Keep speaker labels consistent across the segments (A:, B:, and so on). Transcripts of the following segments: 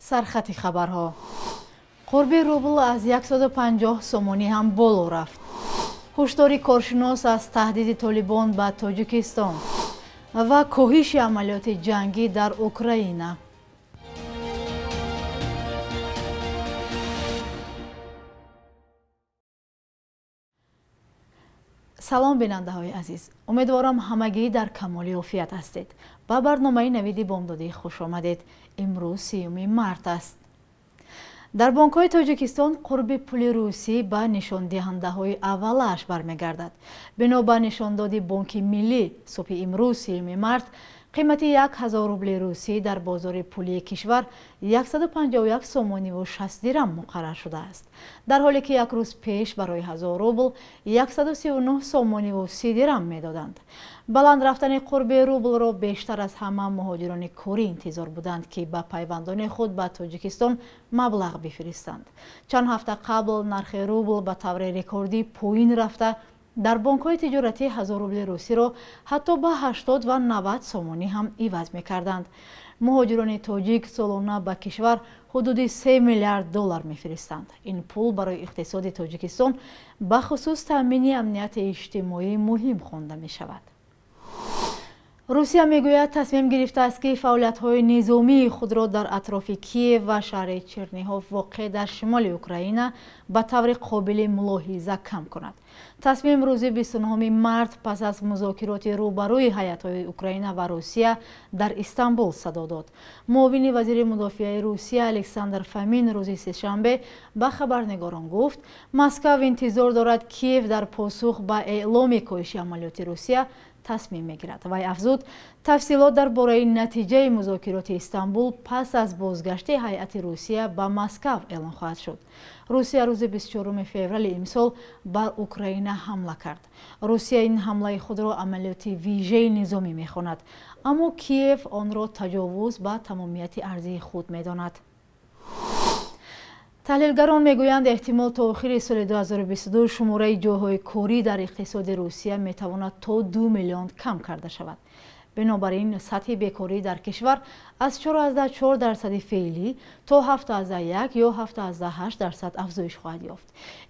A: Сархати хабарҳо. Қурби рубл аз 150 сомонӣ ҳам боло рафт. Ҳушдори коршинос аз таҳдиди Толибон ба Тоҷикистон ва коҳиши амалиёти ҷангӣ дар Украина. Салом, бинандаҳои азиз. Умедворам, ҳамагӣ дар камоли офият ҳастед. Ба барномаи навиди бомдодӣ хуш омадед. Имрӯз 30 март аст. Дар бонкҳои Тоҷикистон қурби пули русӣ ба нишондиҳандаҳои аввалааш бармегардад. Бино ба нишондоди Бонки Миллӣ, субҳи имрӯз, 30 март, қимати 1000 рубли русӣ дар бозори пулии кишвар 151 сомониву 60 дирам муқаррар шудааст, дар ҳоле ки як рӯз пеш барои 1000 рубл 139 сомониву 30 дирам медоданд. Баланд рафтани қурби рублро бештар аз ҳама муҳоҷирони корӣ интизор буданд, ки ба пайвандони худ ба Тоҷикистон маблағ бифиристанд. Чанд ҳафта қабл нархи рубл ба таври рекордӣ поин рафта, дар бонкҳои тиҷоратӣ 1000 рубли русиро ҳатто ба 80 ва 90 сомонӣ ҳам иваз мекарданд. Муҳоҷирони тоҷик солона ба кишвар ҳудуди 3 миллиард доллар мефиристанд. Ин пул барои иқтисоди Тоҷикистон, бахусус таъмини амнияти иҷтимоӣ, муҳим хонда мешавад. Русия мегӯяд, тасмим гирифтааст, ки фаъолиятҳои низомии худро дар атрофи Киев ва шаҳри Черниҳов, воқеъ дар шимоли Украина, ба таври қобили мулоҳиза кам кунад. Тасмим рӯзи 29 март пас аз музокироти рӯбарӯи ҳайатҳои Украина ва Русия дар Истанбул садо дод. Муовини вазири мудофиаи Русия Александр Фомин рӯзи сешанбе ба хабарнигорон гуфт, Москав интизор дорад, Киев дар посух ба эъломи коҳиши амалиёти Русия тасмим мегирад. Вай афзуд, тафсилот дар бораи натиҷаи музокироти Истанбул пас аз бозгашти ҳайати Русия ба Москав эълон хоҳад шуд. Русия рӯзи 24 феврали имсол бар Украина ҳамла кард. Русия ин ҳамлаи худро амалиёти вижаи низомӣ мехонад, аммо Киев онро таҷовуз ба тамомияти арзии худ медонад. Таҳлилгарон мегӯянд, эҳтимол то охири соли 2022 шумораи ҷойҳои корӣ дар иқтисоди Русия метавонад то 2 миллион кам карда шавад. Бинобар ин, сатҳи бекорӣ дар кишвар аз 4,4 дарсади феълӣ то 7,1 ё 7,8% афзоиш хоҳад ёфт.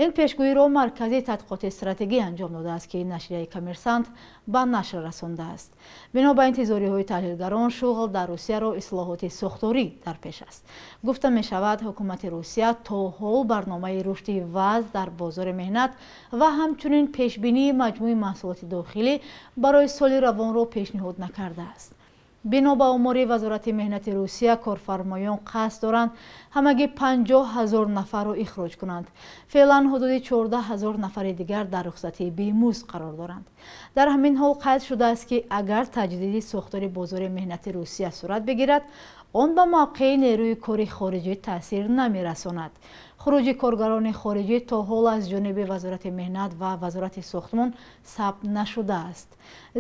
A: Ин пешгӯиро Маркази тадқиқоти стратегӣ анҷом додааст, ки нашрияи Коммерсант ба нашр расондааст. Бино ба интизориҳои таҳлилгарон, шуғл дар Русияро ислоҳоти сохторӣ дар пеш аст. Гуфта мешавад, ҳукумати Русия то ҳол барномаи рушди вазъ дар бозори меҳнат ва ҳамчунин пешбинии маҷмӯи маҳсулоти дохилӣ барои соли равонро пешниҳод накардааст. Бино ба омори Вазорати меҳнати Русия, корфармоён қасд доранд ҳамагӣ 50 000 нафарро ихроҷ кунанд. Феълан ҳудуди 14 000 нафари дигар дар рухсатии бемузд қарор доранд. Дар ҳамин ҳол қайд шудааст, ки агар таҷдиди сохтори бозори меҳнати Русия сурат бигирад, он ба мавқеи нерӯи кори хориҷӣ таъсир намерасонад. Хуруҷи коргарони хориҷӣ то ҳол аз ҷониби Вазорати меҳнат ва Вазорати сохтмон сабт нашудааст.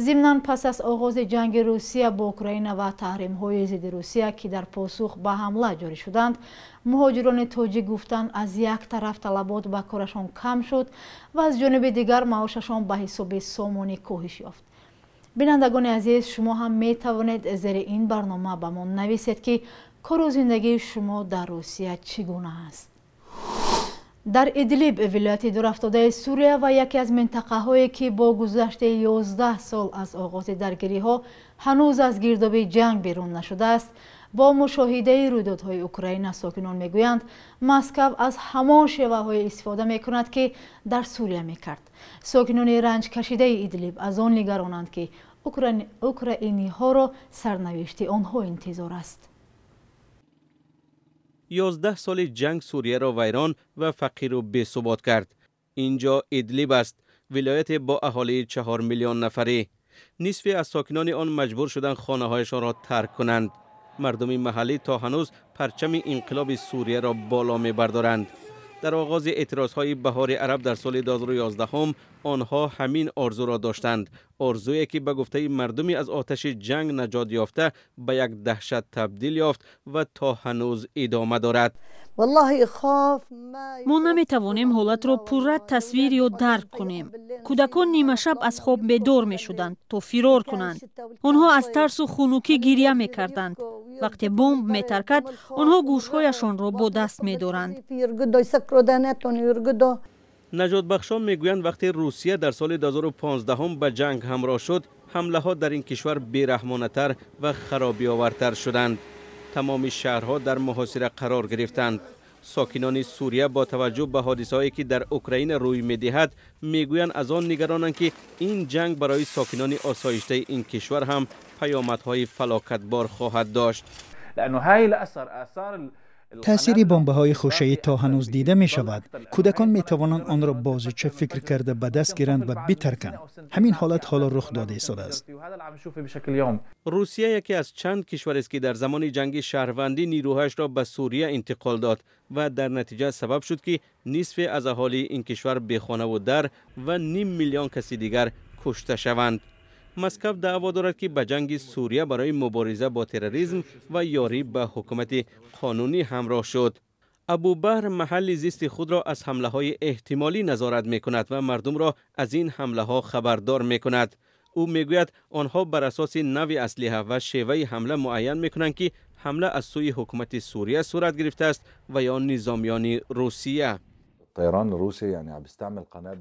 A: Зимнан, пас аз оғози ҷанги Русия бо Украина ва таҳримҳои зидди Русия, ки дар посух ба ҳамла ҷорӣ шуданд, муҳоҷирони тоҷик гуфтанд, аз як тараф талабот ба корашон кам шуд ва аз ҷониби дигар маошашон ба ҳисоби сомонӣ коҳиш ёфт. Бинандагони азиз, шумо ҳам метавонед зери ин барнома ба мо нависед, ки кору зиндагии шумо дар Русия чӣ гуна аст. Дар Идлиб, вилояти дурафтодаи Сурия ва яке аз минтақаҳое, ки бо гузашти 11 сол аз оғози даргириҳо ҳанӯз аз гирдоби ҷанг берун нашудааст, бо мушоҳидаи рӯйдодҳои Украина сокинон мегӯянд, Москав аз ҳамон шеваҳое истифода мекунад, ки дар Сурия мекард. Сокинони ранҷкашидаи Идлиб аз он нигаронанд, ки украиниҳоро сарнавишти онҳо интизор аст.
B: 11 соли ҷанг Сурияро вайрон ва фақиру бесубот кард. Инҷо Идлиб аст, вилояте бо аҳолии 4 миллион нафарӣ. Нисфе аз сокинони он маҷбур шуданд хонаҳояшонро тарк кунанд. Мардуми маҳаллӣ то ҳанӯз парчами инқилоби Сурияро боло мебардоранд. Дар оғози эътирозҳои Баҳори Араб дар соли 2011 Онҳо ҳамин орзуро доштанд, орзуе ки ба гуфтаи мардуми аз оташи ҷанг наҷот ёфта ба як даҳшат табдил ёфт ва то ҳанӯз идома дорад.
C: Мо наметавонем ҳолатро пурра тасвир ё дарк кунем. Кӯдакон нимашаб аз хоб бедор мешуданд то фирор кунанд. Онҳо аз тарсу хунукӣ гиря мекарданд. Вақте бомб метаркад, онҳо гӯшҳояшонро бо даст медоранд.
B: Наҷотбахшон мегӯянд, вақте Русия дар соли 2015 ба ҷанг ҳамроҳ шуд, ҳамлаҳо дар ин кишвар бераҳмонатар ва харобиовартар шуданд. Тамоми шаҳрҳо дар муҳосира қарор гирифтанд. Сокинони Сурия бо таваҷҷӯҳ ба ҳодисаҳое ки дар Украина рӯй медиҳад, мегӯянд аз он нигаронанд, ки ин ҷанг барои сокинони осоиштаи ин кишвар ҳам паёмадҳои фалокатбор хоҳад дошт.
D: Таъсири бомбаҳои хушаӣ то ҳанӯз дида мешавад. Кӯдакон метавонанд онро бозича фикр карда ба даст гиранд ва битарканд. Ҳамин ҳолат ҳоло рух дода истодааст.
B: Русия яке аз чанд кишварест, ки дар замони ҷанги шаҳрвандӣ нирӯҳояшро ба Сурия интиқол дод ва дар натиҷа сабаб шуд, ки нисфе аз аҳолии ин кишвар бехонаву дар ва ним миллион каси дигар кушта шаванд. Москва даъво дорад, ки ба ҷанги Сурия барои мубориза бо терроризм ва ёрӣ ба ҳукумати қонунӣ ҳамроҳ шуд. Абубаҳр маҳалли зисти худро аз ҳамлаҳои эҳтимолӣ назорат мекунад ва мардумро аз ин ҳамлаҳо хабардор мекунад. Ӯ мегӯяд, онҳо бар асоси навъи аслиҳа ва шеваи ҳамла муайян мекунанд, ки ҳамла аз сӯи ҳукумати Сурия сурат гирифтааст ва ё низомиёни Русия.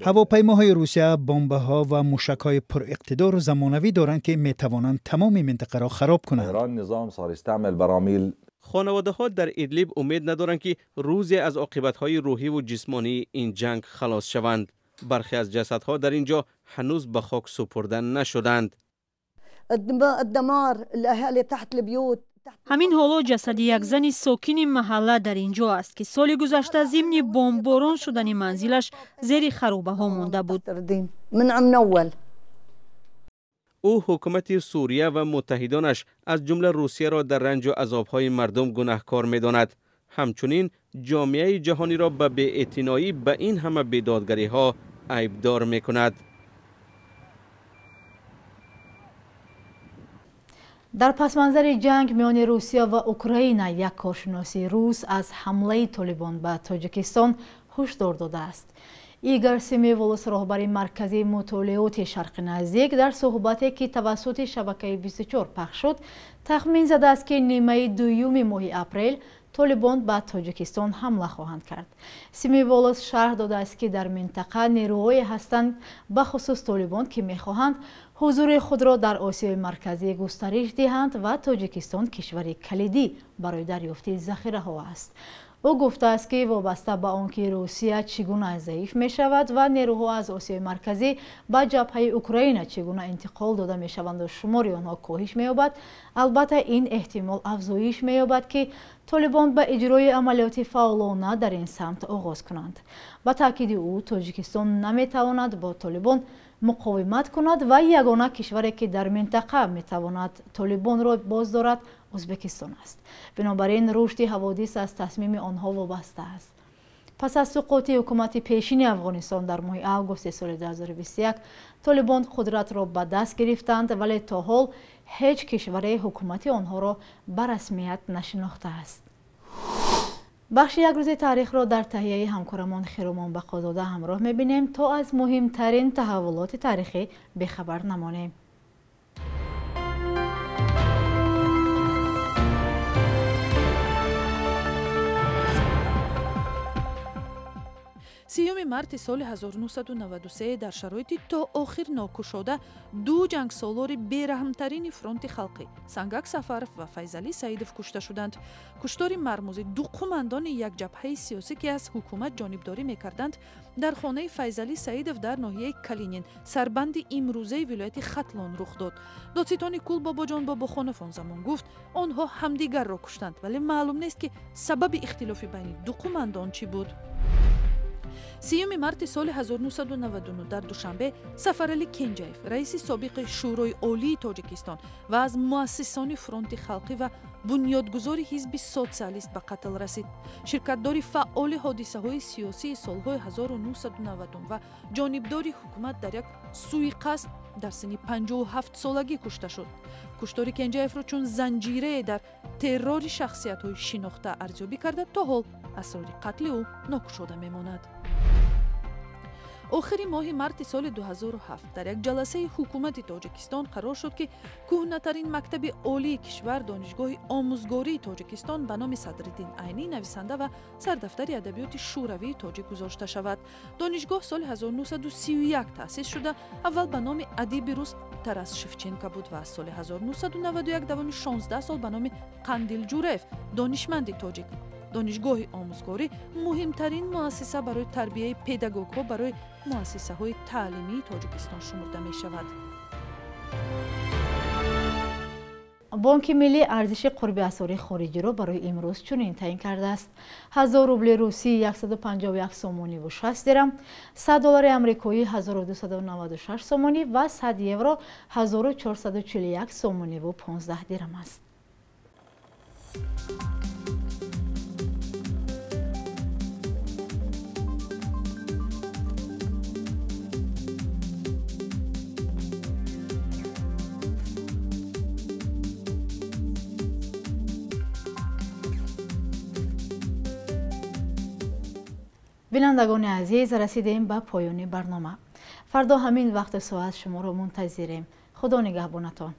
D: Ҳавопаймоҳои Русия бомбаҳо ва мушакҳои пуриқтидору замонавӣ доранд, ки метавонанд тамоми минтақаро хароб кунанд.
B: Хонаводаҳо дар Идлиб умед надоранд, ки рӯзе аз оқибатҳои рӯҳиву ҷисмонии ин ҷанг халос шаванд. Бархе аз ҷасадҳо дар ин ҷо ҳанӯз ба хок супурда нашуданд.
C: Ҳамин ҳоло ҷасади як зани сокини маҳалла дар ин ҷо аст, ки соли гузашта зимни бомборон шудани манзилаш зери харобаҳо монда буд.
B: Ӯ ҳукумати Сурия ва муттаҳидонаш, аз ҷумла Русияро, дар ранҷу азобҳои мардум гунаҳкор медонад. Ҳамчунин ҷомеаи ҷаҳониро ба беэътиноӣ ба ин ҳама бедодгариҳо айбдор мекунад.
A: Дар пасманзари ҷанг миёни Русия ва Украина як коршиноси рус аз ҳамлаи Толибон ба Тоҷикистон ҳушдор додааст. Игор Семиволос, роҳбари марказии мутолиоти Шарқи Наздик, дар суҳбате, ки тавассути шабакаи 24 пахш шуд, тахмин задааст, ки нимаи дуюми моҳи апрел Толибон ба Тоҷикистон ҳамла хоҳанд кард. Семиволос шарҳ додааст, ки дар минтақа нерӯҳое ҳастанд, бахусус Толибон, ки мехоҳанд ҳузури худро дар Осиёи Марказӣ густариш диҳанд ва Тоҷикистон кишвари калидӣ барои дарёфти захираҳо аст. Ӯ гуфтааст, ки вобаста ба он ки Русия чӣ гуна заиф мешавад ва нерӯҳо аз Осиёи Марказӣ ба ҷабҳаи Украина чӣ гуна интиқол дода мешаванду шумори онҳо коҳиш меёбад, албатта ин эҳтимол афзоиш меёбад, ки Толибон ба иҷрои амалиёти фаъолона дар ин самт оғоз кунанд. Ба таъкиди ӯ, Тоҷикистон наметавонад бо Толибон муқовимат кунад ва ягона кишваре, ки дар минтақа метавонад Толибонро боздорад, Ӯзбекистон аст. Бинобар ин рушди ҳаводис аз тасмими онҳо вобаста аст. Пас аз суқути ҳукумати пешини Афғонистон дар моҳи августи соли 2021, Толибон қудратро ба даст гирифтанд, вале то ҳол ҳеҷ кишваре ҳукумати онҳоро ба расмият нашинохтааст. Бахши як рӯзи таърихро дар таҳияи ҳамкорамон Хиромон Бақозода ҳамроҳ мебинем, то аз муҳимтарин таҳаввулоти таърихӣ бехабар намонем.
E: 30 марти соли 1993 дар шароити то охир нокушода ду ҷангсолори бераҳмтарини фронти халқӣ Сангак Сафаров ва Файзалӣ Саидов кушта шуданд. Куштори мармузи ду қумандони як ҷабҳаи сиёсӣ, ки аз ҳукумат ҷонибдорӣ мекарданд, дар хонаи Файзалӣ Саидов дар ноҳияи Калинин, сарбанди имрӯзаи вилояти Хатлон, рух дод. Додситони кул Бобоҷон Бобохонов он замон гуфт, онҳо ҳамдигарро куштанд, вале маълум нест, ки сабаби ихтилофи байни ду қумандон чӣ буд. 30 марти соли 1999 дар Душанбе Сафаралӣ Кенҷаев, раиси собиқи Шӯрои Олии Тоҷикистон ва аз муассисони фронти халқӣ ва бунёдгузори ҳизби социалист ба қатл расид. Ширкатдори фаъоли ҳодисаҳои сиёсии солҳои 1990 ва ҷонибдори ҳукумат дар як суиқасд дар синни 57-солагӣ кушта шуд. Куштори Кенҷаевро чун занҷирае дар террори шахсиятҳои шинохта арзёбӣ карда, то ҳол асрори қатли ӯ нокушода мемонад. Охири моҳи марти соли 2007 дар як ҷаласаи ҳукумати Тоҷикистон қарор шуд, ки кӯҳнатарин мактаби олии кишвар, Донишгоҳи омӯзгории Тоҷикистон, ба номи Садриддин Айнӣ, нависанда ва сардафтари адабиёти шӯравии тоҷик гузошта шавад. Донишгоҳ соли 1931 таъсис шуда, аввал ба номи адиби рус Тарас Шевченко буд ва аз соли 1991 давоми 16 сол ба номи Қандил Ҷураев, донишманди тоҷик. Донишгоҳи омӯзгорӣ муҳимтарин муассиса барои тарбияи педагогҳо барои муассисаҳои таълимии Тоҷикистон шумурда мешавад.
A: Бонки миллӣ арзиши қурби асъори хориҷиро барои имрӯз чунин таъин кардааст: 1000 рубли русӣ 151 сомониву 6 дирам, 100 доллари амрикоӣ 1296 сомонӣ ва 100 евро 1441 сомониву 15 дирам аст. Бинандагони азиз, расидем ба поёни барнома. Фардо ҳамин вақту соат шуморо мунтазирем. Худо нигаҳбонатон.